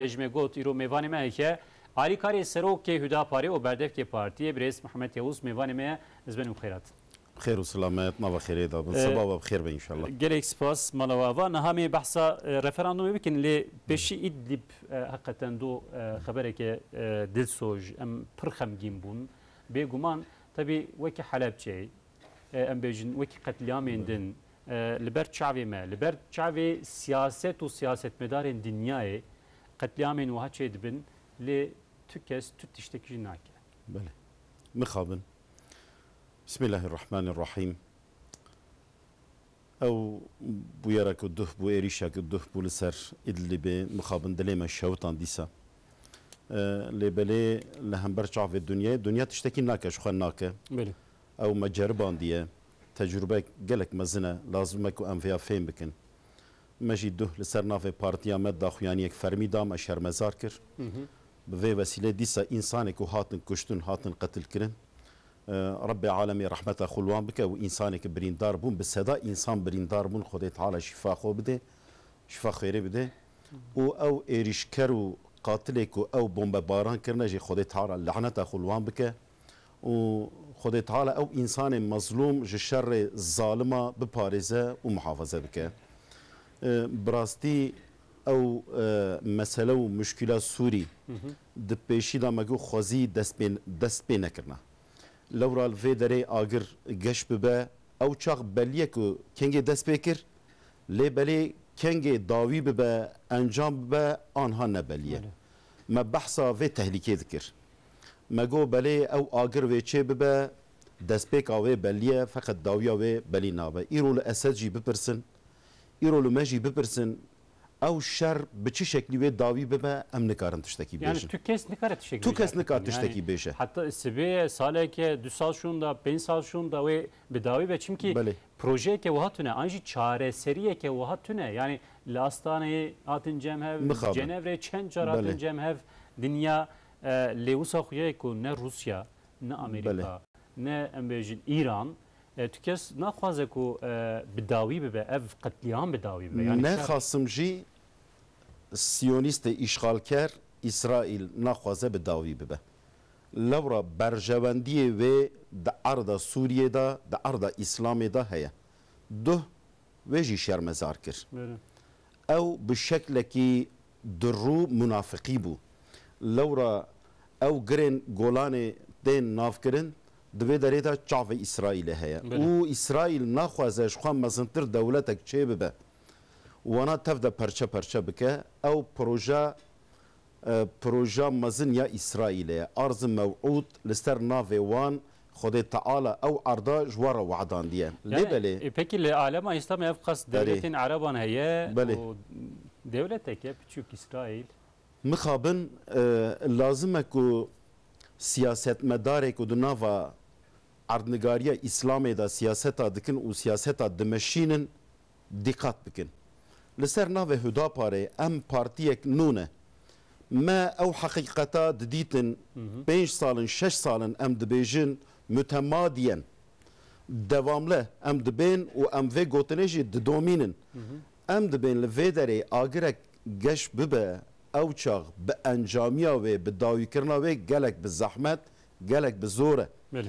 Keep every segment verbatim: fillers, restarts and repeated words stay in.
Ji me got, îro mêvanê me heye Alîkarê Serokê Hudaparê û berdevkê partiyê birêz Mihemed Yavuz mêvanê me ye. Ez benim xêrat. Xêr û silamet, nava xêrê de bin. Ee, Seba we bi xêr be înşallah. Gelek spas, mala we ava. Niha me behsa, e, referandumê bikin, lê pêşî Îdlib, e, heqeten do, e, xebereke, e, dilsoj, em pir xemgîn bûn. Bêguman, tebî wekî Helebçeyê, e, em bêjin, wekî qetlîamên din, e, li ber çavê me, li ber çavê siyaset û siyasetmedarên dinyayê qetlîamên wiha çêdibin, lê tu kes tu tiştekî jî nake. Belê. Mixabin. Bismillahirrahmanirrahim. Ew bûyerek û duh bû, êrîşek û duh bû li ser Îdlibê, mixabin dilê me şewitan dîsa. E, lê belê li hember çavê dinyayê, dinya tiştekî nake, ji xwe nake. Belê. Ew me ceribandiye, tecrûbeyek gelek mezin e, lazim e ku em vêya fêm bikin. Me jî duh li ser navê partiya me daxuyaniyek fermî da, me şermezar kir. Hı hı. Bi vê wesîlê dîsa însanê ku hatin kuştin, hatin qetilkirin, e, Rebbê alemê rehmeta xwe li wan bike û însanê ku birîndar bûn, bi seda însan birîndar bûn, Xwedê Teala şîfa xwe bide, şîfa xêrê bide. Û ew êrîşker û qatilê ku ew bombebaran kirine jî Xwedê Teala laneta xwe li wan bike. Û Xwedê Teala ew însanê mezlûm ji şerê zalima biparêze û muhafaze bike. E, bi rastî ew, e, mesele û muşkîla Sûrî Hı hı. di pêşî de me got xwezî dest pê, dest pê nekirina. Lewra li vê derê agir geş bibe, ew çax belliye ku kengê dest pê kir, lê belê kengê dawî bibe, encam bibe, anha nebelliye. Belê. Me behsa vê tehlîkê dikir. Me got, belê ew agir wê çê bibe, destpêka wê belliye, feqet dawiya wê belî nabe. Îro li Esed jî bipirsin, îro li me jî bipirsin, ew şer bi çi şeklî wê dawî bibe, em nikarin tiştekî Yani bêjin. Tu kes nikare tiştekî Tu bêje kes nikar hakikaten. Yani tiştekî bêje. Hatta sibê saleke, du sal şûnda, pênc sal şûnda wê bi dawî be. Çimkî Belê. projeyeke wiha tune, an jî çareseriyeke wiha tune. Yani li Astaneyê hatin cem hev, Mixabin. Cenevrê çend car hatin Belê. cem hev, dinya, e, lê wisa xuya ye ku ne Rûsya, ne Amerîka, Belê. ne em bêjin Îran, e, tu kes naxwaze ku, e, bi dawî bibe, ev qetlîam bi dawî bibe. Yani şer- Nexasim jî Siyonîstê îşxalker Îsraîl naxwaze bi dawî bibe. Lewra berjewendiyê wê di erda Sûriyê de, di erda Îslamê de heye. Duh wê jî şermezar kir. Belê. Ew bi şeklekî dirû munafiqî bû. Lewra ew girên Golanê tên navkirin, di vê derê de çavê Îsraîlê heye. Belê. Û Îsraîl naxwaze ji xwe mezintir dewletek çêbibe. Wana tev de perçe perçe bike. Ew proja, e, proja mezin ya Îsraîlê ye. Arz mew'ûd li ser navê wan Xwedê Teala ew erda ji we re we'dandiye. Lê Yani, belê. e, pekî li alema Îslamê ev qas Erê. dewletên Ereban heye Belê. û dewleteke piçûk Îsraîl. Mixabin, e, lazim e ku siyasetmedarê ku di nava erdnigariya Îslamê de siyaseta dikin û siyaseta dimeşînin, dîqat bikin. Li ser navê Hudaparê em partiyek nû ne. Me ew heqîqeta didîtin, Hı hı. pênc sal in, şeş sal in em dibêjin, mutemadiyen, devamli em dibên û em vê gotinê jî didomînin. Hı hı. Em dibên li vê derê agirek geş bibe, ew çax bi encamiya wê, bi dawîkirina wê gelek bi zehmet, gelek bi zor e. Belê.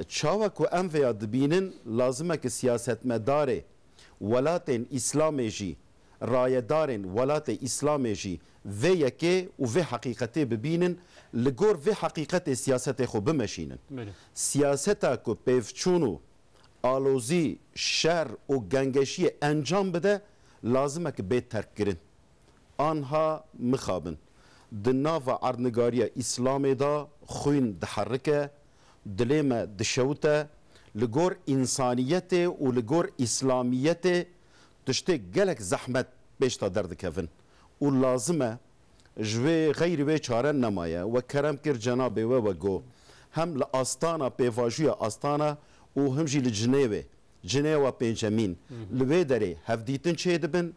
Çawa ku em vêya dibînin, lazim e ku siyasetmedarê welatên Îslamê jî, rayedarên welatê Îslamê jî vê yekê û vê heqîqetê bibînin, li gor vê heqîqetê siyasetê xwe bimeşînin. Belê. Siyaseta ku pêvçûn û alozî, şer û gengeşiyê encam bide, lazim e ku bê terkkirin. Anha mixabin. Di nava erdnigariya Îslamê de xwîn diherike, dilê me dişewite, li gor însaniyetê û li gor îslamiyetê tiştê gelek zehmet pêş de derdikevin û lazim e ji wê xeyrî wê çare nemaye. We kerem kir cenabê we, we got, hem li Astana, pêvajoya Astana û him jî li Cinêwê, Cinêwa pêncemîn, Hı hı. li wê derê hevdîtin çêdibin,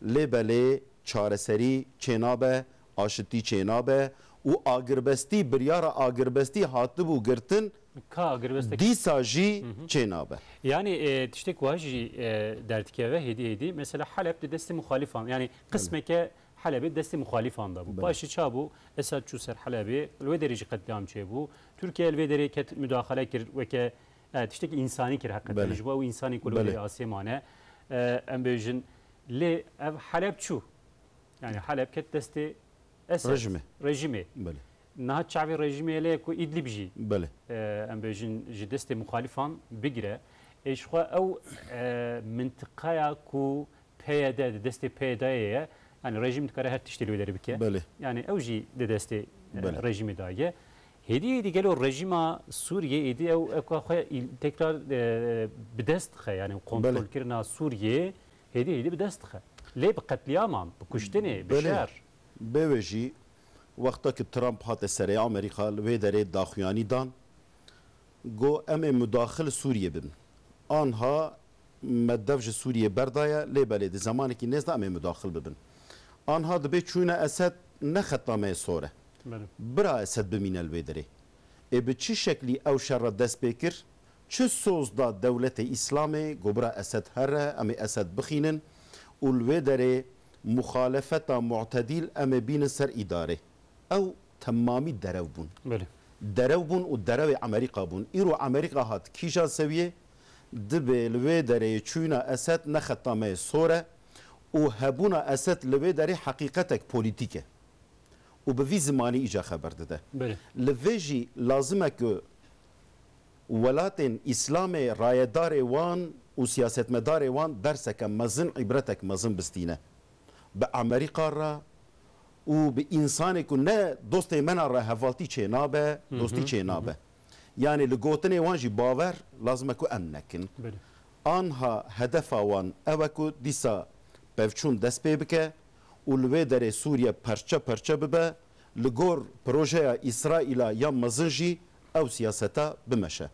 lê belê çareserî çênabe, aşitî çênabe û agirbestî, biryara agirbestî hatibû girtin, Ka agirbestek- dîsa jî Hı hı. çênabe. Yani, e, tiştek wiha jî, e, derdikeve hêdî hêdî. Mesela Heleb di destê muxalifan, yani Belê. qismeke Helebê destê muxalîfan de bû. Belê. Paşê ça bû? Esed çû ser Helebê, li wê derê jî qetlîam çêbû. Tirkiye li vê derê ket, mudaxele kir, weke, e, tiştekî însanî kir heqeten. Belê. Ji bo ew însanê ku li wê Belê. derê asê mane, e, em bêjin, lê ev Heleb çû. Yani Heleb ket destê Esed, Rejimê. rejimê. Belê. Niha çavê rejimê lê ku Îdlib jî, Belê. e, em bêjin, ji destê muxalîfan bigire. Ê ji xwe ew, e, mintiqaya ku P Y D di destê P Y D'yê ye, yani rejîm dikare her tiştê li wê derê bike. Belê. Yani ew jî di destê, e, Belê. rejîmê de ye. Hêdî hêdî gelo rejîma Sûriyê êdî ew eka xwe îl-, tekrar, e, bi dest dixe, yani Belê. kontrolkirina Sûriyê hêdî hêdî bi dest dixe. Lê bi qetlîaman, bi kuştinê, bi Belê. şer. Bê wê jî, wexta ki Trump hate serê Amerîka, li wê derê daxuyanî dan, got, em ê mudaxil Sûriyê bibin. Anha me dev ji Sûriyê berdaye, lê belê di zemanekî nêz de em ê mudaxil bibin. Anha dibê çûyîna Esed ne xeta me yê sor e. Belê. Bira Esed bimîne li wê derê. Ê bi çi şeklî ew şer re dest pê kir? Çi soz da dewletê Îslamê, got bira Esed here, em ê Esed bixînin û li wê derê muxalefeta mu'tedîl em ê bînin ser îdarê? Ew temamî derew bûn. Belê. Derew bûn û derewê Amerîka bûn. Îro Amerîka hat kîjan sewiyê? Dibê li wê derê çûyîna Esed ne xeta me yê sor e û hebûna Esed li wê derê heqîqetek polîtîk e. Û bi vî zimanî îca xeber dide. Belê. Li vê jî lazim e ku welatên Îslamê rayedarê wan û siyasetmedarê wan derseke mezin, îbretek mezin bistîne. Bi Amerîka re û bi însanê ku ne dostê me na re hevaltî çê nabe, Hı hı, dostî çê hı hı. nabe. Yani li gotinê wan jî bawer lazim e ku em nekin. Belê. Anha hedefa wan ew e ku dîsa pevçûn dest pê bike û li wê derê Sûriye perçe perçe bibe, li gor projeya Îsraîla ya mezin jî ew siyaseta bimeşe.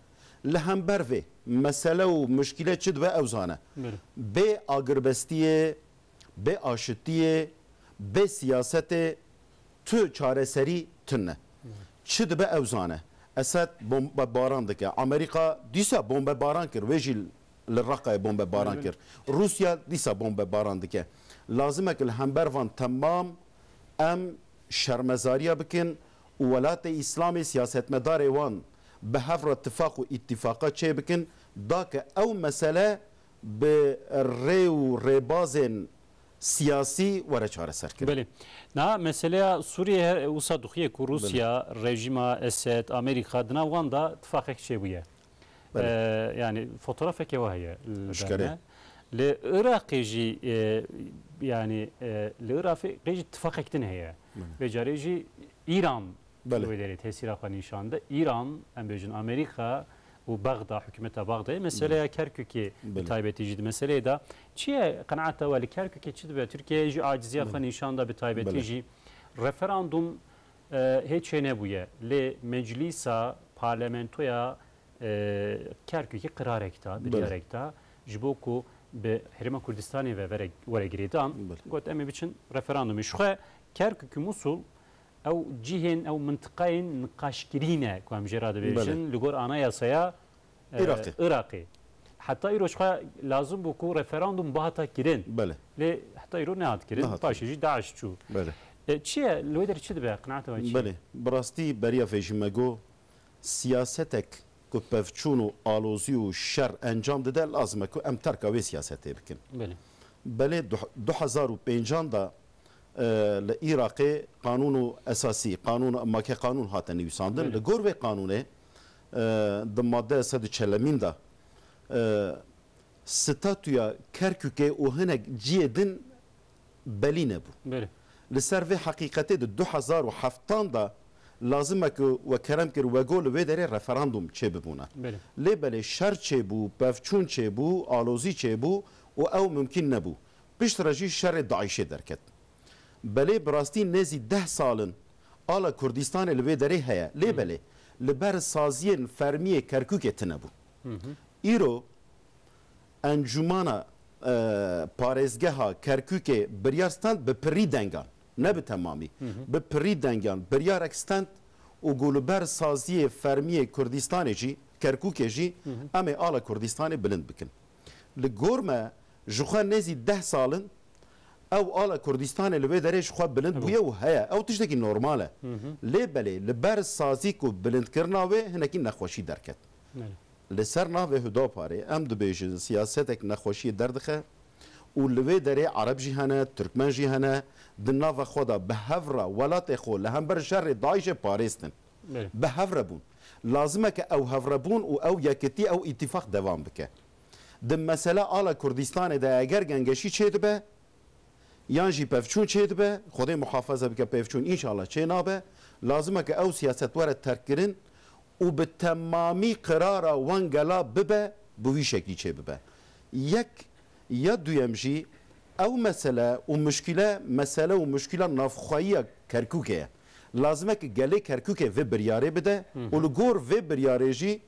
Li hember vê mesele û muşkîle çi dibe ew zane. Belê. Bê agirbestiyê, bê aşitiyê, bê siyasetê tu çareserî tune. Belê. Çi dibe ew zane. Esed bombebaran dike. Amerîka dîsa bombebaran kir. Wê jî li Reqayê bombebaran Belê. kir. Rûsya dîsa bombebaran dike. Lazim e ku li hember van temam em şermezariya bikin û welatê Îslamê siyasetmedarê wan bi hev re tifaq û îtîfaqa çê bikin, da ke ew mesele bi rê û rêbazên siyasî were çareserkirin. Belê. Niha meseleya Sûriyê he-, wisa dixuye ku Belê. Rûsya, rejîma Esed, Amerîka di nav wan de tifaqek çêbûye. Belê. E, yani fotoğrafeke wa heye li Eşkere. ber me. Li Iraqê jî, e, yani, e, li Iraqê jî tifaqek din heye. Belê. Vê carê jî Îran Belê. li wê derê tesîra xwe nîşan de. Îran, em bêjin Amerîka û Bexda, hikûmeta Bexdayê meseleya Belê. Kerkûkê bi Belê. taybetî jî di meseleyê de. Çi ye qenaeta we li Kerkûkê çi dibe? Tirkiye jî aciziya xwe Belê. nîşan da bi taybetî Belê. jî. Referandum, e, hê çênebûye. Lê meclîsa, parlamentoya, e, Kerkûkê qirarek da, Belê. biryarek da, ji bo ku bi Herêma Kurdistanê ve vere, were girêdan, Belê. got, "Em ê biçin referandumê." Ji xwe Kerkûk û Musul ew cihên, ew mintiqayên niqaşkirî ne ku em jê re dibêjin, Belê. li gor anayasaya, e, Iraqê. Iraqê. Heta îro ji xwe lazim bû ku referandum bihata kirin. Belê. Lê heta îro nehat kirin. Nehat Paşê kirin. jî DAIŞ çû. Belê. E, çi ye? Li wê derê çi dibe? Qenaeta we çi ye? Belê. Bi rastî beriya vê jî me got, siyasetek ku pevçûn û alozî û şer encam dide, lazim e ku em terka wê siyasetê bikin. Belê. Belê, du, du hezar û pêncan de, e, li Iraqê qanûn û esasî, qanûn, make qanûn hate nivîsandin. Belê. Li gor vê qanûnê, e, di madde sed û çelemîn de, e, statûya Kerkûkê û hinek cihê din belî nebû. Belê. Li ser vê heqîqetê di du hezar û heftan de lazim e ku we kerem kir, we got li wê derê referandum çêbibûna. Belê. Lê belê şer çêbû, pevçûn çêbû, alozî çêbû û ew mimkîn nebû. Piştre jî şerê DAIŞê derket. Belê bi rastî nêzî deh sal in ala Kurdistanê li wê derê heye. Lê Hı. belê li ber saziyên fermiyê Kerkûkê tine bû. Hı hı. Îro Encûmana, e, Parêzgeha Kerkûkê biryar stend bi pirî dengan, ne bi temamî, Hı hı. bi pirî dengan biryarek stend û got li ber saziyê fermiyê Kurdistanê jî, Kerkûkê jî, Hı hı. em ê ala Kurdistanê bilind bikin. Li gor me ji xwe nêzî deh sal in Ew ala Kurdistanê li vê derê ji xwe bilind Ew. bûye û heye. Ew tiştekî normal e. Hı hı. Lê belê li ber sazî ku bilindkirina wê hinekî nexweşî derket. Belê. Li ser navê Hudaparê em dibêjin siyasetek nexweşiyê derdixe û li vê derê Ereb jî hene, Tirkmen jî hene, di nava xwe de bi hev re welatê xwe li hember şerê DAIŞê parêstin. Belê. Bi hev re bûn. Lazim e ke ew hevrebûn û ew yekitî, ew îtîfaq devam bike. Di mesele ala Kurdistanê de eger gengeşî çêdibe, yan jî pevçûn çêdibe, Xwedê muhafaza bike pevçûn înşallah çênabe, lazim e ke ew siyaset were terkkirin û bi temamî qirara wan gela bibe, bi wî şeklî çêbibe. Yek, ya duyem jî ew mesele û muşkîle, mesele û muşkîla navxweyî ya Kerkûkê ye. Lazim e ke gelê Kerkûkê vê biryarê bide Hı hı. û li gor vê biryarê jî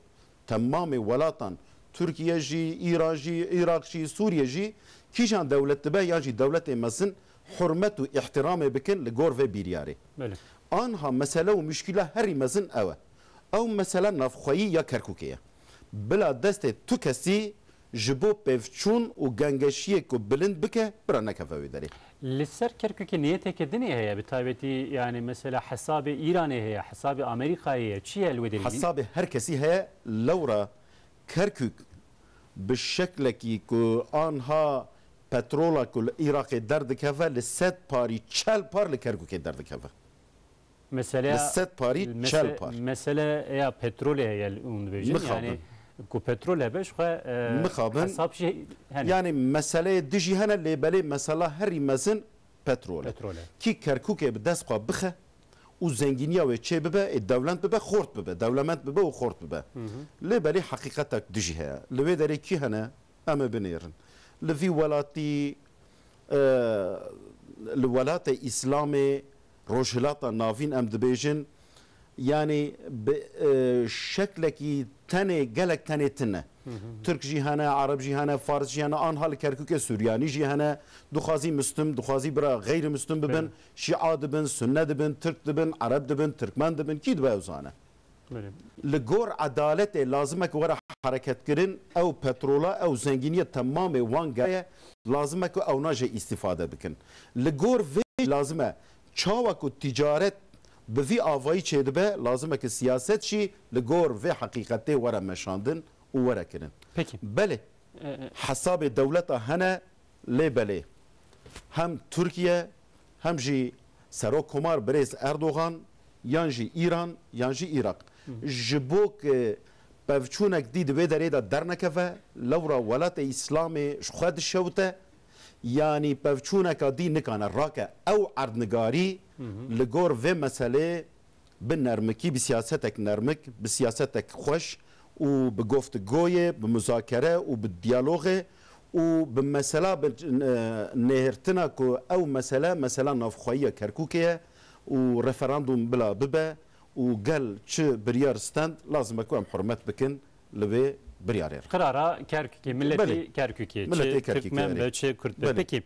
temamê welatan, Tirkiye jî, Îran jî, Iraq jî, Sûriye jî, kîjan dewlet dibe yan jî dewletê mezin hurmet û îhtiramê bikin li gor vê biryarê. Belê. Anha mesele û muşkîla herî mezin ew e. Ew mesele navxweyî ya Kerkûkê ye. Bila destê tu kesî ji bo pevçûn û gengeşiyê ku bilind bike, bira nekeve wê derê. Li ser Kerkûkê niyeteke dinê heye, bi taybetî, yani, mesela, hesabê Îranê heye, hesabê Amerîkayê heye, çi ye li wê derê? Hesabê her kesî heye, lewra Kerkûk bi şeklekî ku anha petrola ku li Iraqê derdikeve, li sed parî çel par li Kerkûkê derdikeve. Meseleya, Li sed parî mese-, çel par. Meseleya petrolê heye li hûn dibêjin. Mixabin. Yani, ku petrol hebe, ji xwe, e, Mixabin. Hesab jî hene. Yani, meseleyê dijî hene, lê belê mesela herî mezin petrol e. Petrol e. Kî Kerkûkê bi dest xwe bixe û zengîniya wê çê bibe, ê dewlend bibe, xort bibe, dewlemend bibe û xort bibe. Hı hı. Lê belê heqîqetek dijî heye. Li wê derê kî hene? Em ê binêrin. Li vî welatî, e, li welatê Îslamê, Rojhilata Navîn em dibêjin, yanî bi, e, şeklekî tenê, gelek tenê tune. Hı hı. Tirk jî hene, Ereb jî hene, Fars jî hene, anha li Kerkûkê Suryanî jî hene. Dixwazî Muslim, dixwazî bira xeyrî Muslim bibin, Belê. Şîa dibin, Sunne dibin, Tirk dibin, Ereb dibin, Tirkmen dibin, kî dibe ew zane. Belê. Li gor edaletê lazim e ku were hereketkirin, ew petrola, ew zengîniya temamê wan gele ye, lazim e ku ewna jê îstîfade bikin. Li gor vê lazim e çawa ku ticaret bi vî avayî çêdibe, lazim e ku siyaset jî li gor vê heqîqetê were meşandin û were kirin. Peki. Belê, E, e. Hesabê dewleta hene, lê belê hem Tirkiye hem jî Serokkomar Birêz Erdogan, yan jî Îran, yan jî Iraq. Hı. Ji bo ku pevçûnek dî di vê derê de dernekeve, lewra welatê Îslamê ji xwe dişewite, yanî pevçûneka dî nikane rake. Ew erdnigarî Hı hı. li gor vê meselê bi nermikî, bi siyasetek nermik, bi siyasetek xweş û bi goftigoyê, bi muzakere û bi diyalogê û bi mesela, bi, e, nêhirtina ku ew mesele, mesela navxweyî ya Kerkûkê ye û referandûm bila bibe û gel çi biryar stend, lazim e ku em hurmet bikin li vê biryarê re. Qirara Kerkûkê, miletê Belê. Kerkûkê, Miletê çi Kerkûkê, Tirkmen erê. be, çi Kurd be. Belê. Pekî,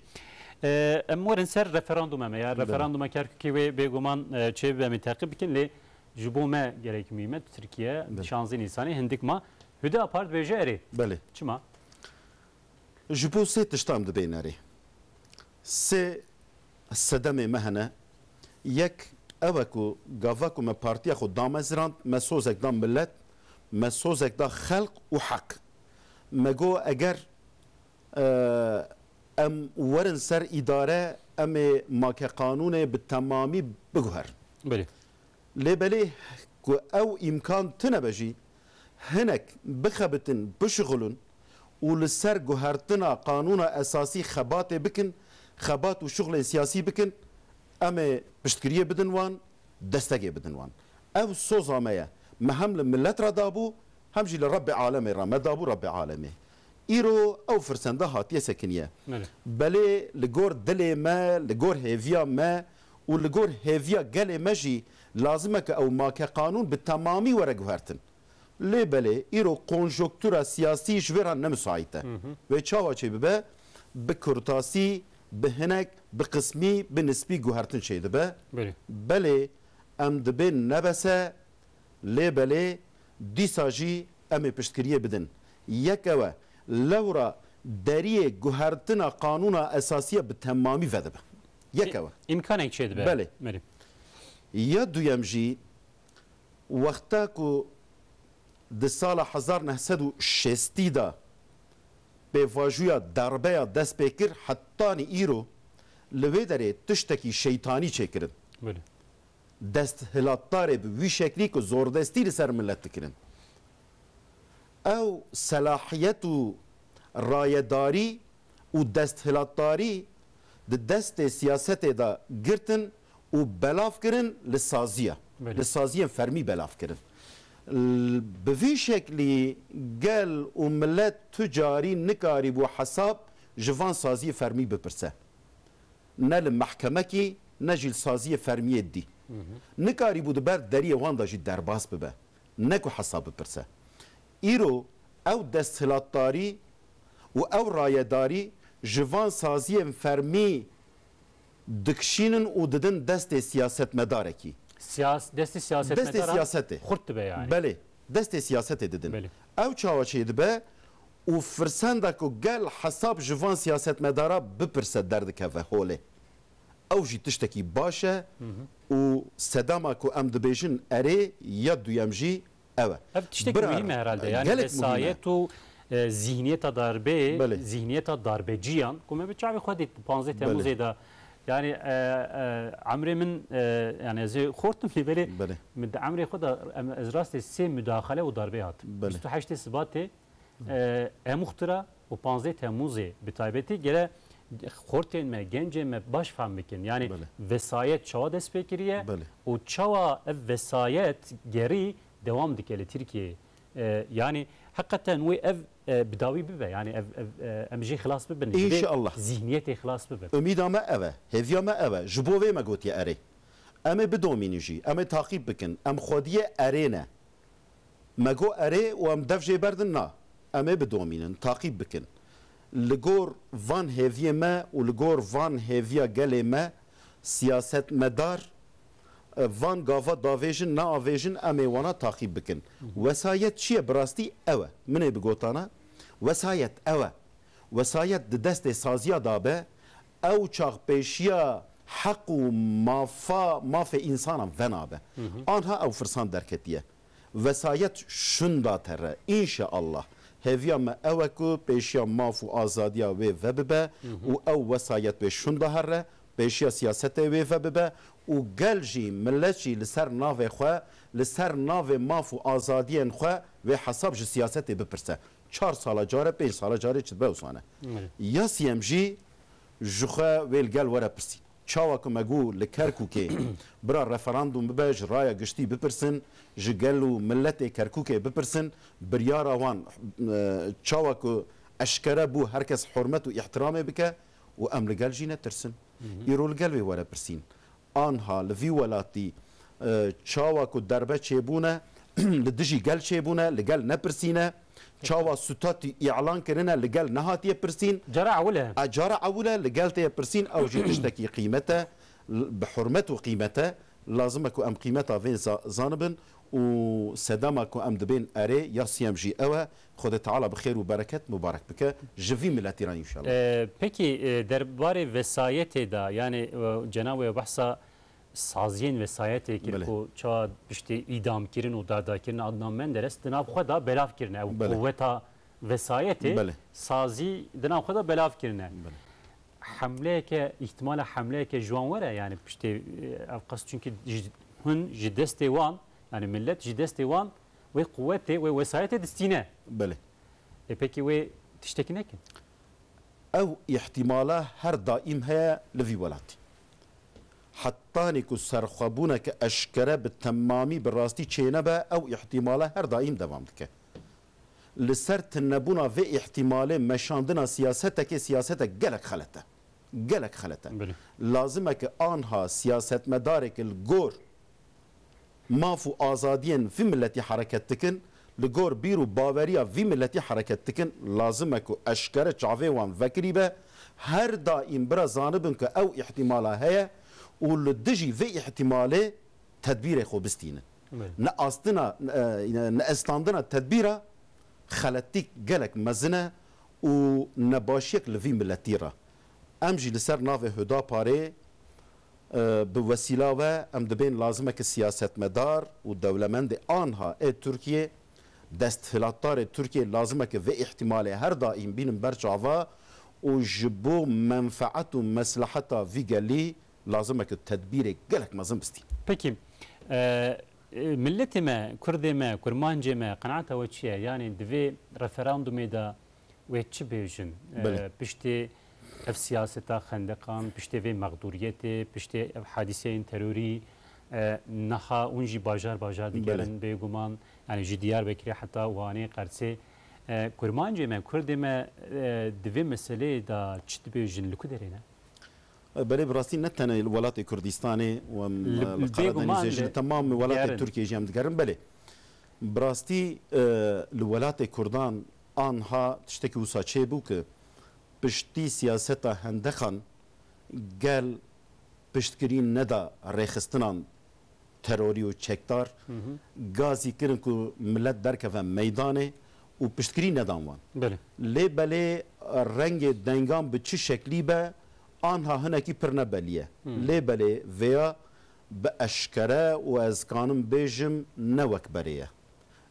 e, em werin ser referandûma me ya. Belê. Referandûma Kerkûkê wê bêguman, e, çêbibe, em ê teqîb bikin, lê ji bo me gerek muhîm e, Tirkiye, Belê. şanzdeh Nîsanê hindik ma. Huda Apar dibêje erê. Belê. Çima? Ji bo sê tiştan dibên erê. Sê sedemê me hene. Yek ew e ku gava ku me partiya xwe damezirand, me sozek da milet, me sozek da xelq û heq. Me got eger, e, em werin ser îdare, em ê make qanûnê bi temamî biguherin. Belê. Lê belê ku ew îmkan tune be jî, hinek bixebitin, bişixulin û li ser guhertina qanûna esasî xebatê bikin, xebat û şixulên siyasî bikin, em ê piştgiriyê bidin wan, destegê bidin wan. Ev soza me ye. Me hem li milet re dabû, hem jî li Rebbê Alemê re me dabû, Rebbê Alemê. Îro ew firsenda hatiye sekiniye. Belê. Belê li gor dilê me, li gor hêviya me û li gor hêviya gelê me jî lazim e ku ew make qanûn bi temamî were guhertin. Lê belê îro konjonktura siyasî ji vê re ne misaît e. Hı hı. Wê çawa çêbibe? Bi kurtasî, bi hinek, bi qismî, bi nisbî guhertin çêdibe. Belê. Belê em dibên nebese, lê belê dîsa jî em ê piştgiriyê bidin. Yek ew e, lewra deriyê guhertina qanûna esasiya bi temamî vedibe. Yek ew e. Îmkanek çêdibe. Belê. Belê. Ya duyem jî, wexta ku di sala hezar neh sed û şêstî de pêvajoya darbeya dest pê kir, hetanî îro li wê derê tiştekî şeytanî çêkirin. Belê. Desthilatdarê bi wî şeklî ku zordestî li ser milet dikirin. Ew selahiyet û rayedarî û desthilatdarî di destê siyasetê de girtin û belav kirin li saziya. Belê. Li saziyên fermî belav kirin. L-, bi vî şeklî gel û milet tu carî nikarîbû hesab ji van saziyê fermî bipirse. Ne li mehkemekî, ne jî li saziyê fermiyê dî. Nikarîbû di ber deriyê wan de jî derbas bibe. Ne ku hesab bipirse. Îro ew desthilatdarî û ew rayedarî ji van saziyên fermî dikişînin û didin destê siyasetmedarekî. Siyas-, destê Destê siyasetmedaran siyasetê. Xurt dibe yani. Belê, destê siyasetê didin. Belê. Ew çawa çêdibe û firsenda ku gel hesab ji van siyasetmedara bipirse derdikeve holê. Ew jî tiştekî baş e û sedema ku em dibêjin erê ya duyem jî ew e. Ev tiştekî Bira muhîm e herhalde. Yani gelek muhîm e. Vesayet û, e, zihniyeta darbeyê, Belê. Zihniyeta darbeciyan, ku me bi çavê xwe dît di panzdeh Belê. Temmuzê de. Yani, e, e, emrê min, e, yani ez ê xortim lê belê Belê. Min di emrê xwe de em, ez rastê sê mudaxele û darbeyê hatim. Belê. Bîst û heştê Sibatê, e, Emuxtira û panzdeh Temmuzê bi taybetî gere xortên me, gencên me baş fehm bikin. Yani Belê. Vesayet çawa dest pê kiriye Belê. Û çawa ev vesayet gerî dewam dike li Tirkiyeyê. E, yani heqeten wê ev, e, bi dawî bibe. Yani ev, ev, e, em jê xilas bibin. Ji vê İnşallah. Zihniyetê xilas bibin. Umîda me ev e, hêviya me ev e. Ji bo vê me gotiye erê. Em ê bidomînin jî, em ê taqîb bikin. Em xwediyê erê ne. Me got erê û em dev jê berdin na. Em ê bidomînin, taqîb bikin. Li gor van hêviyê me û li gor van hêviya gelê me siyasetmedar, e, van gava davêjin, neavêjin, em ê wana taqîb bikin. Wesayet çi ye? Bi rastî ew e. Min ê bigotana, wesayet ew e. Wesayet di destê saziya de be, ew çax pêşiya heq û mafa, mafê însanan venabe. Anha ew firsan derketiye. Vesayet şunda here. Înşeallah. Hêviya me ew e ku pêşiya maf û azadiya wê vebibe û ew wesayet wê şunda here, pêşiya siyasetê wê vebibe û gel jî, milet jî li ser navê xwe, li ser navê maf û azadiyên xwe wê hesab ji siyasetê bipirse. Çar sala care, pênc sala carê çi dibe wisa ne. Evet. Ya siyem jî ji xwe wê li gel were pirsîn. Çawa ku me got li Kerkûkê bira referandûm bibe, ji raya giştî bipirsin, ji gel û miletê Kerkûkê bipirsin, biryara wan, e, çawa ku eşkere bû, her kes hurmet û îhtiramê bike û em li gel jî netirsin. Îro li gel wê were pirsîn. Anha li vî welatî, e, çawa ku derbe çêbûne, li dijî gel çêbûne, li gel nepirsîne, çawa sûtatî îlan kirine, li gel nehatiye pirsîn. Cara ewil e. A, cara ewil e, li gel tê pirsîn, ew jî tiştekî qîmet e, l-, bi hurmet û qîmet e. Lazim e ku em qîmeta vê za-, zanibin û sedema ku em dibên erê ya siyem jî ew e. Xwedê Teala bi xêr û bereket mubarek bike ji vî miletî re înşallah. E, pekî, e, derbarê vesayetê de, yani, e, cenab wê behsa saziyên vesayetê kir Belê. Ku çawa piştî îdamkirin û dadakirina Adnan Menderes di nav xwe de belav kirine. Ew Belê. Quweta vesayetê Belê. Sazî di nav xwe de belav kirine. Belê. Hemleyeke, îhtimala hemleyeke ji wan were, yani piştê, e, ev qas, çünkü ji, hûn ji destê wan, yani millet ji destê wan wê quwetê, wê wesayetê distîne. Belê. E, pekî wê tiştekî nekin? Ew îhtimala her daîm heye li vî welatî. Hetanî ku serxwebûneke eşkere bi temamî, bi rastî çênebe, ew îhtimala her daîm devam dike. Li ser tunebûna vê îhtimalê meşandina siyasetekê siyasetek gelek xelet e. Gelek xelet e. Belê. Lazim e ke anha siyasetmedarek li gor maf û azadiyên vî miletî hereket dikin, li gor bîr û baweriya vî miletî hereket dikin, lazim e ku eşkere çavê wan vekirî be, her daîm bira zanibin ku ew îhtimala heye û li dijî vê îhtimalê tedbîrê xwe bistînin. Belê. Neastina, ne, neestandina tedbîra xeletîk gelek mezin e û nebaşiyek li vî miletî re. Em jî li ser navê Hudaparê, e, bi wesîla we em dibên lazimeke siyasetmedar û dewlemendê anha ê Tirkiyê, desthilatdarê Tirkiyê lazimeke vê îhtîmalê her daîm bînin ber çava û ji bo menfeet û mesleheta vî gelî lazimeke tedbîrê gelek mezin bistîn. Pekî, e, e, miletê me, kurdê me, kurmancê me, qenaeta we çi ye? Yanî di vê referandumê de wê çi bêjin? E, Belê. Piştê ev siyaseta xendeqan, piştê vê mexdûriyetê, piştê ev hadîseyên terorî, e, niha hûn jî bajar bajar Belê. digerin bêguman, yanî ji Diyarbekirê heta Wanê, Qersê. E, kurmancê me, kurdê me, e, di vê meseleyê de çi dibêjin, li ku derê ne? Belê, bi rastî ne tenê li welatê Kurdistanê û em, Li, e, li Qeredenîzê bêguman jî, li li temamê welatê digerin. Tirkiyê jî em digerin. Belê, bi rastî, e, li welatê Kurdan anha tiştekî wisa çêbû ku piştî siyaseta hendeqan gel piştgirî neda rêxistinan terorî û çekdar, Hı hı. gazî kirin ku milet derkeve meydanê û piştgirî nedan wan. Belê. Lê belê rengê dengan bi çi şeklî be, anha hinekî pir ne belî ye. Hı. Lê belê vêya bi eşkere û ez kanim bêjim ne wek berê ye.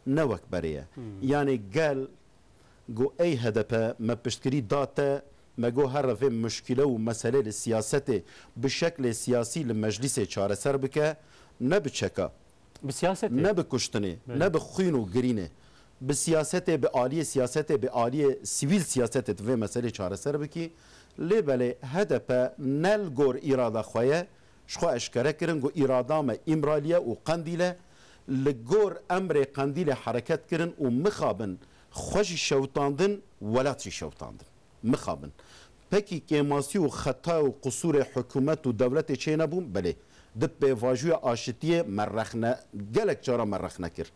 Ne wek berê ye. Hı. Yanî gel Got, ey H D P, me piştgirî da te, me got here vê muşkîle û meselê li siyasetê bi şeklê siyasî li meclîsê çareser bike, ne bi çeka, Bi siyasetê. ne bi kuştinê, Belê. ne bi xwîn û girînê. Bi siyasetê, bi aliyê siyasetê, bi aliyê sivîl siyasetê tu vê meselê çareser bikî. Lê belê H D P ne li gor îrada xwe ye, ji xwe eşkere kirin, got, îrada me Îmraliye û Qendîl e. Li gor emrê Qendîlê hereket kirin û mixabin xwe jî şewitandin, welat jî şewitandin. Mixabin. Pekî kêmasî û xeta û qisûrê hikûmet û dewletê çênebûn? Belê. Di pêvajoya aşitiyê me rexne, gelek cara me rexne kir.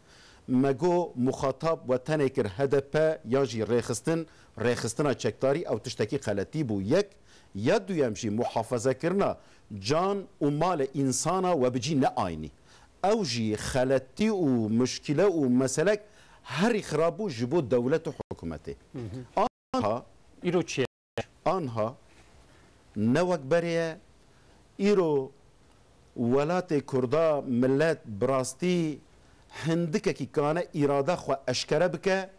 Me got, muxatab we tenê kir H D P yan jî rêxistin, rêxistina çekdarî ew tiştekî xeletî bû. Yek, ya duyem jî muhafezekirina can û malê însana we bi cî neaynî. Ew jî xeletî û muşkîle û meselek herî xirab bû ji bo dewlet û hikûmetê. Hı hı. Anha, Îro çi ye? anha ne wek berê ye. Îro welatê Kurda, milet bi rastî hindikekî kane îrada xwe eşkere bike,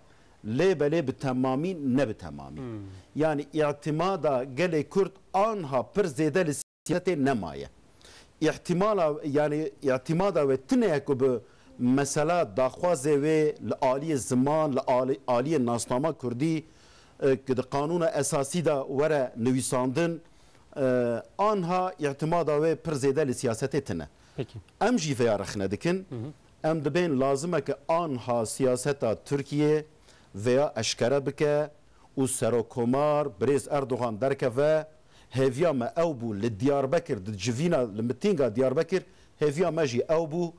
lê belê bi temamî ne bi temamî. Hmm. Yanî îtimada gelê Kurd anha pir zêde li siyasetê nemaye. Îhtimala, yanî îtimada wê tune ye ku bi mesela daxwazê wê li aliyê ziman, li ali-, aliyê nasnama kurdî, e, ku di qanûna esasî de were nivîsandin, e, anha îtimada wê pir zêde li siyasetê tune. Peki. Em jî vêya rexne dikin. Hı hı. Em dibên lazim e ku anha siyaseta Tirkiyê vêya eşkere bike û Serokkomar Birêz Erdogan derkeve. Hêviya me ew bû, li Diyarbekir, di civîna, li mitînga Diyarbekir, hêviya me jî ew bû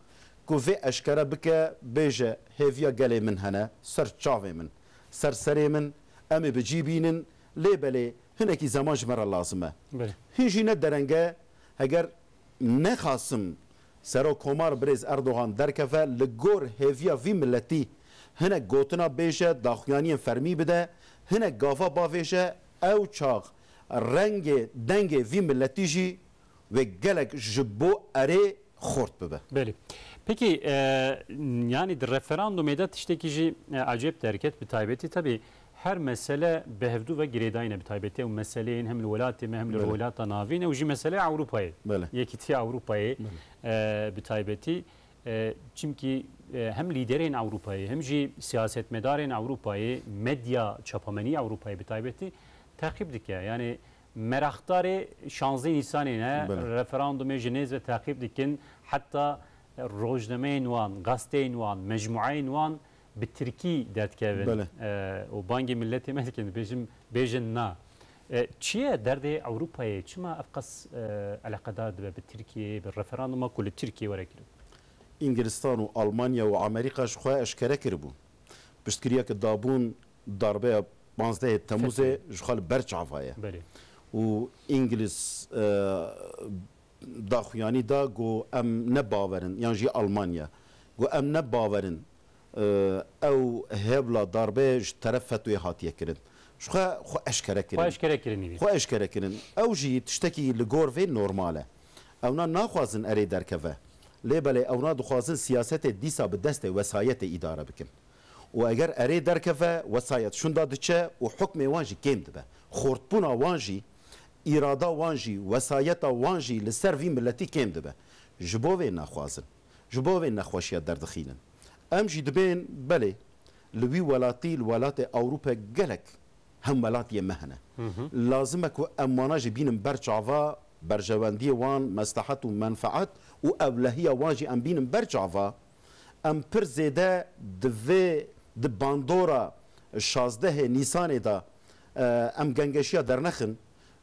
ku vê eşkere bike, bêje, hêviya gelê min hene, ser çavê min, ser serê min, em ê bi cî bînin, lê belê hinekî zeman ji me re lazim e. Belê. Hin jî ne dereng e, heger nexasim Serokkomar Birêz Erdogan derkeve, li gor hêviya vî miletî hinek gotina bêje, daxuyaniyên fermî bide, hinek gava bavêje, ew çax rengê dengê vî miletî jî wê gelek ji bo erê xort bibe. Belê. Pekî, e, yanî di referandumê de tiştekî jî, e, ecêb derket, bi taybetî tabii her mesele bi hevdû ve girêdayî ne, bi taybetî ew meseleyên hem li welatê me hem li Belê. rojhilata navîn ew jî meseleya Ewropayê. Belê. Yekîtiya Ewropayê, Belê. e, bi taybetî, e, çimkî, e, hem lîderên Ewropayê hem jî siyasetmedarên Ewropayê, medya çapamenî Ewropayê bi taybetî teqîb dike. Yanî meraqdarê şanzdeh Nîsanê ne, Belê. referandumê ji nêz ve teqîb dikin, heta rojnameyên wan, gazeteyên wan, mecmueyên wan bi tirkî derdikevin. Belê. E, û bangê miletê me dikin, dibêjin, bêjin na. E, çi ye derdê Ewropayê? Çima ev qas, e, eleqedar dibe bi Tirkiyeyê, bi referanduma ku li Tirkiyê were kirin? Îngilistan û Almanya û Amerîka ji xwe eşkere kiribû. Piştgiriyeke dabûn darbeya panzdehê Temûzê Fetihê. ji xwe li ber çava ye. Belê. Û Îngiliz, e, daxuyanî da, got, em ne bawer in, yan jî Almanya, got, em ne bawer in, e, ew hêvla darbe ji teref FETÖ'yê hatiye kirin. Ji xwe xwe eşkere Xwe kirin. eşkere kirinî bî. Xwe eşkere kirin. Ew jî tiştekî li gor vê normal e. Ewna naxwazin erê derkeve. Lê belê ewna dixwazin siyasetê dîsa bi destê wesayetê îdare bikin. Û eger erê derkeve, wesayet şunda diçe û hukmê wan jî kêm dibe. Xortbûna wan jî, îrada wan jî, wesayeta wan jî li ser vî miletî kêm dibe. Ji bo vê naxwazin. Ji bo vê nexweşiya derdixînin. Em jî dibên, belê, li wî welatî, li welatê Ewrope gelek hemwelatiyê me hene. Lazim e ku em wana jî bînin ber çava, berjewendiyê wan, meslehet û menfeet û ewlehiya wan jî em bînin ber çava. Em pir zêde di vê, di bandora şazdehê Nîsanê de, e, em gengeşiya dernexin.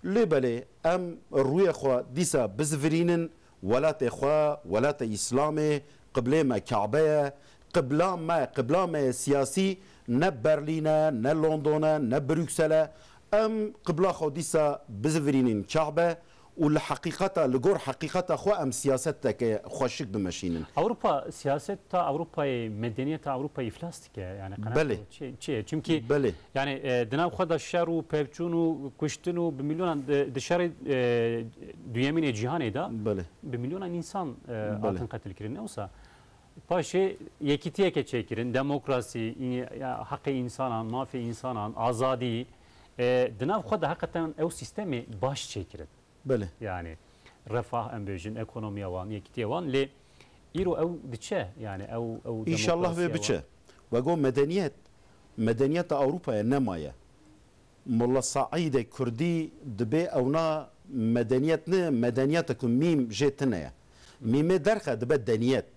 Lê belê em rûyê xwe dîsa bizivirînin welatê xwe, welatê Îslamê, qiblê me Kabe ye. Qibla me, qibla me ye siyasî ne Berlîn e, ne London e, ne Brüksel e. Em qibla xwe dîsa bizivirînin Kabe û li heqîqeta, li gor heqîqeta xwe em siyaseteke xweşik bimeşînin. Ewropa, siyaseta Ewropayê, medeniyeta Ewropayê îflas dike. Yani qenaet Belê. çi, çi ye? Çimkî Belê. yani, e, di nav xwe de şer û pevçûn û kuştin û bi milyonan di, di şerê, e, duyemîn ê cîhanê de Belê. bi milyonan însan, e, Belê. hatin qetilkirin. Ne wisa paşê yekîtiyeke çêkirin, demokrasî, î-, ya, heqê însanan, mafê însanan, azadî, e, di nav xwe de heqeten ew sîstemê baş çêkirin. Belê. Yani refah em bêjin, ekonomiya wan, yekîtiya wan, lê îro ew diçe, yani ew, ew Înşallah vê demokrasiya biçe. wan. We got medeniyet, medeniyeta Ewropayê nemaye. Molla Saîdê Kurdî dibê ewna medeniyet ne, medeniyete ku mîm jê tine ye. Mîmê derxe dibe deniyet.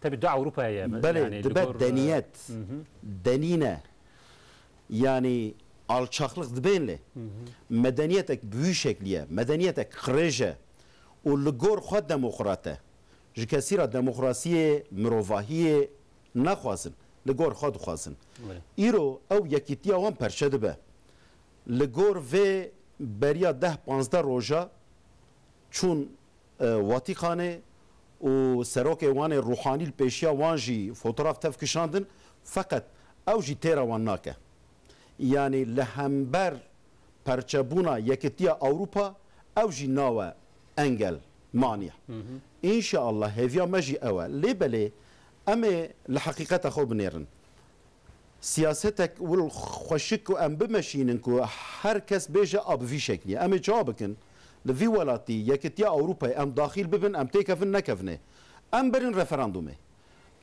Tabii du Ewropayê ye. Belê, Yani dibe li gor, e, deniyet. Hı hı. Denîne. Yani alçaklık dibên lê. Hı hı. Medeniyetek bi wî şeklî ye. Medeniyetek qirêj e. Û li gor xwe demokrat e. Ji kesî re demokrasiyê, mirovahiyê naxwazin. Li gor xwe dixwazin. Belê. Îro ew yekîtiya wan perçe dibe. Li gor vê beriya deh panzdeh roja çûn, e, Watîkanê û serokê wan ê ruhanî li pêşiya wan jî fotoğraf tev kişandin, feqet ew jî têra wan nake. Yani li hember perçebûna Yekitiya Ewropa ew jî nawe engel, manî. Hı hı. Înşeallah hêviya me jî ew e. Lê belê em ê li heqîqeta xwe binêrin. Siyasetek wil xweşik ku em bimeşînin ku her kes bêje a bi vî şeklî. Em ê çawa bikin? Li vî welatî Yekitiya Ewropayê em daxîl bibin, em têkevin nekevnê. Em berin referandumê.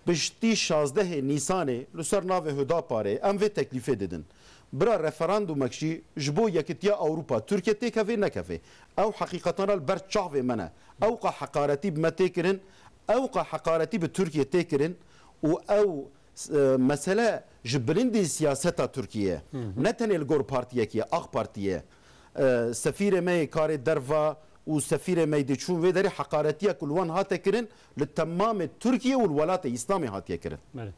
Piştî şazdehê Nîsanê li ser navê Hudaparê em vê teklîfê didin. Bira referandumek jî ji bo Yekitiya Ewropa Tirkiye têkevê nekevê. Ew heqîqetana li ber çavê me ne. Ewqa heqaretî bi me tê kirin, ewqa heqaretî bi Tirkiye tê kirin û ew, e, mesele ji bilindî siyaseta Tirkiye ye. Hı hı. Ne tenê li gor partiyekî ye, AK Partiyê ye. E, sefîrê me yê karê derva û sefîrê me yê dê çûn vê derê heqaretiya ku li wan hate kirin, li temamê Tirkiye û li welatê Îslamê hatiye kirin. Belê.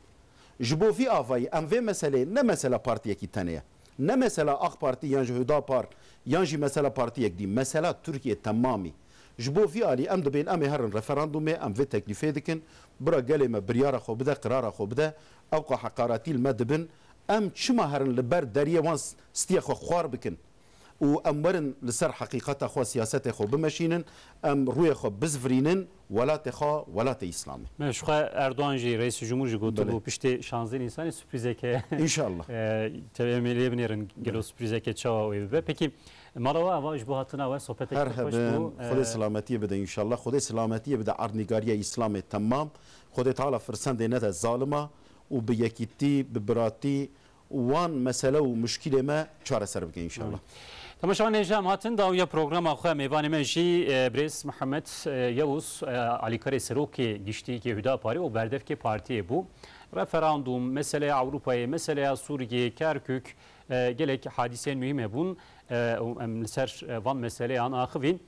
Ji bo vî avayî em vê meseleyê ne mesela partiyekî tenê ye, ne mesela AK Partî yan jî Hüdapar yan jî mesela partiyek dî, mesela Tirkiye temamî. Ji bo vî alî em dibên em ê herin referandumê, em vê teklîfê dikin, bira gelê me biryara xwe bide, qirara xwe bide, ewqa heqaretî li me dibin, em çima herin li ber deriyê wan s-, stiyê xwe xwar bikin? Û em werin li ser heqîqeta xwe, siyasetê xwe bimeşînin, em rûyê xwe bizvirînin welatê xwe, welatê Îslamê. Me ji xwe Erdogan jî, Reîs Cumhur jî gotibû, Belê. piştê şazdeh Nîsanê sürprîzeke, Înşallah. e, tevê em ê lê binêrin, gelo Belê. sürprîzeke çawa wê bibe. Pekî, mala we ava ji bo hatina we, sohbeteke Her xweş hebin, bû. Xwedê E, selametiyê bide înşallah. Xwedê selametiyê bide erdnîgariya Îslamê temam. Xwedê Teala firsendê nede zalima û bi yekîtî, bi biratî, wan mesele û muşkilê me çareser bike înşallah. Temaşevanên hêja, em hatin dawiya programa xwe, mêvanê me jî, e, birêz Mihemed, e, Yavuz, e, alîkarê serokê giştî yê Hudaparê û berdevkê partiyê bû. Referandum, meseleya Ewropayê, meseleya Sûriyê, Kerkûk, e, gelek hadîseyên muhîm hebûn, e, û em li ser, e, van meseleyan axivîn.